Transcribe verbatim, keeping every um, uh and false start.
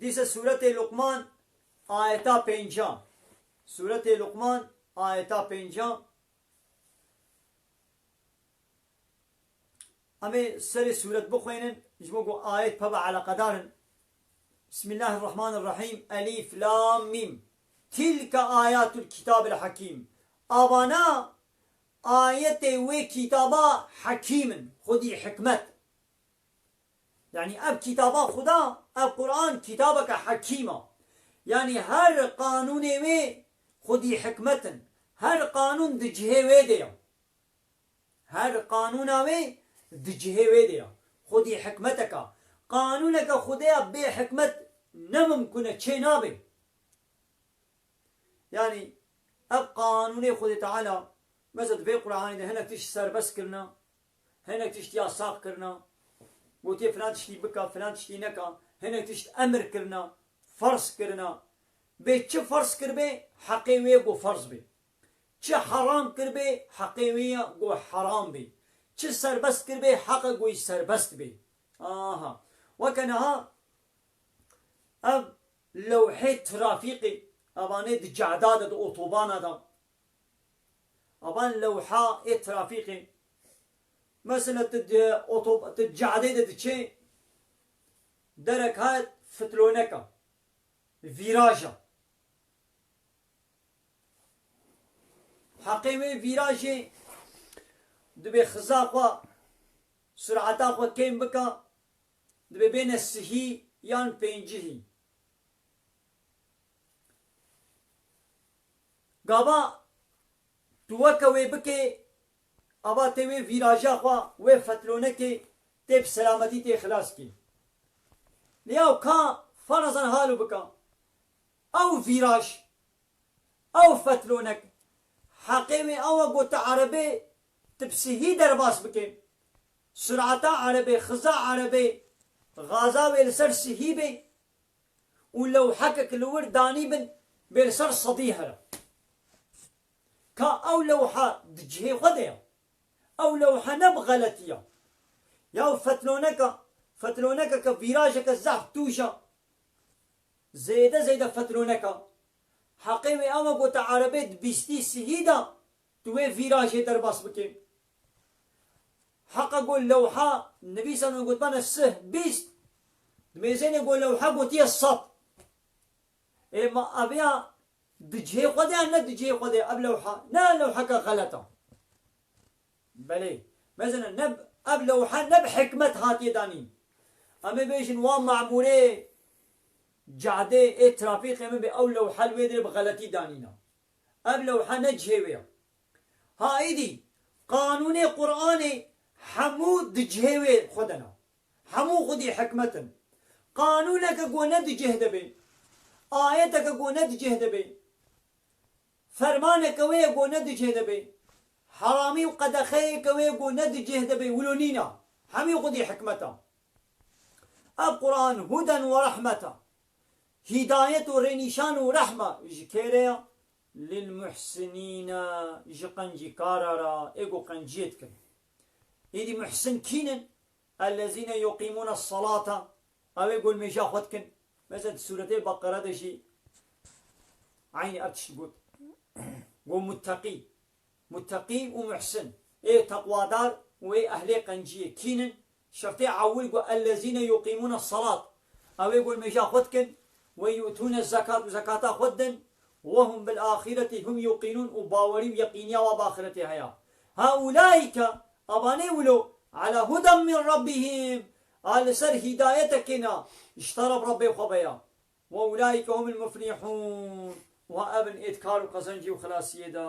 Dîse Sûretê Luqman, ayeta pênca. Sûretê Luqman, ayeta pênca. Em ê serê sûret bixwînin, ji bo ku ayet peve eleqedar in. Bismillahirrahmanirrahîm. Elîf, lam, mîm. Tilke ayatul kitabil hakîm. Avana ayetê wê kitaba hekîm in, xwedî hikmet. Yanî ev kitaba Xuda, ev Quran kitabeke hekîm e. Yanî her qanûnê wê xwedî hikmet in. Her qanûn di cihê wê de ye. Her qanûna wê di cihê wê de ye. Xwedî hikmeteke. Qanûneke Xwedê ya bê hikmet ne mimkun e, çê nabe. Yanî ev qanûnê Xwedê Teala, mesela di vê Quranê de hinek tişt serbest kirine, hinek tişt yasax kirine, gotiye filan tiştî bike, filan tiştî neke, hinek tişt emir kirine, ferz kirine. Bê çi ferz kiribê, heqê wê ye ku ferz bê. Çi heram kiribê, heqê wê ye ku heram bê. Çi serbest kiribê, heqe ku wî serbest bê. Aha. Weke niha ev lewhê trafîqê, evanê di cehda de, di otobana de. Evan lewha ê trafîqê. Mesela tu di oto-, tu di cehdê de diçê, derek hat fitloneka, vîraja. Heqê wê vîrajê dibê xiza xwe, sureta xwe kêm bike, dibê bêne sihî yan pêncihî. Gava tu weke wê bikê, ava tê wê vîraja xwe, wê fetlonekê tê bi selametî tê xilas kî. Lê ew ka ferzan halo bika, ew vîraj, ew fetlonek, heqê wê ew e ku tu erebê tu bi sihî derbas bikê. Sureta erebê, xiza erebê, gaza wê li ser sihî bê. Û lewhekek li wir danî bin, bê li ser sedî here. Ka ew lewha di cihê xwe de ye. Ew lewha ne bi xeletî ye. Ya fetloneka, fetlonekeke vîrajeke zehf tûj e. Zêde zêde fetloneka. Heqê wê ew e ku te erebê di bîstî sihî de tu wê vîrajê derbas bikê. Heqa ku lewha nivîsandin gotibane sih bîst, di mêzênê ku lewha gotiye sed. Ê ma ev ya di cihê xwe de ya ne di cihê xwe de ev lewha? Ne lewheke xelet e. Belê. Mezene ne, ev lewha ne bi hikmet hatiye danîn. Em ê bêjin wa memûrê cadê ê trafîqê min bê ew lewha li wê derê bi xeletî danîna. Ev lewha ne cihê wê ye. Ha êdî, qanûnê Qur'anê hemû di cihê wê xwe de ne. Hemû xwedî hikmet in. Qanûneke ku ne di cih de bê, ayeteke ku ne di cih de bê, fermaneke wê ye ku ne di cih de bê, heramî û qedexeyeke wê ye ku ne di cih de bê, wilo nîne. Hemî xwedî hikmet e. Ev Qur'an huden we rehmet e. Hîdayet û rênîşan û rehm e ji kê re ye? Lil muhsinîne, ji qencîkara re, ê ku qenciyê dikin. Êdî muhsin kîn in? Ellezîne yuqîmûne salata, ew ê ku nimêja xwe dikin. Mesela di sûretê Beqere de jî eynî ev tişt got. Got mutteqî. Mutteqî û muhsin. Ê teqwadar û ê ehlê qenciyê kîn in? Şertê ewil got, ellezîne yuqîmûne salat. Ew ê ku nimêja xwe dikin. Ve yu'tûne zekat û zekata xwe didin. Ve hum bil axireti hum yuqînûn û bawerî û yeqîniya wa bi axiretê heye. Haulaîke, evanê wilo, ala huden min rabbihim. A li ser hîdayetekê ne, ji teref Rebbê xwe ve ya. Ve ulaîke humul muflihûn. Û ha ev in ê di kar û qezencî û xilasiyê de.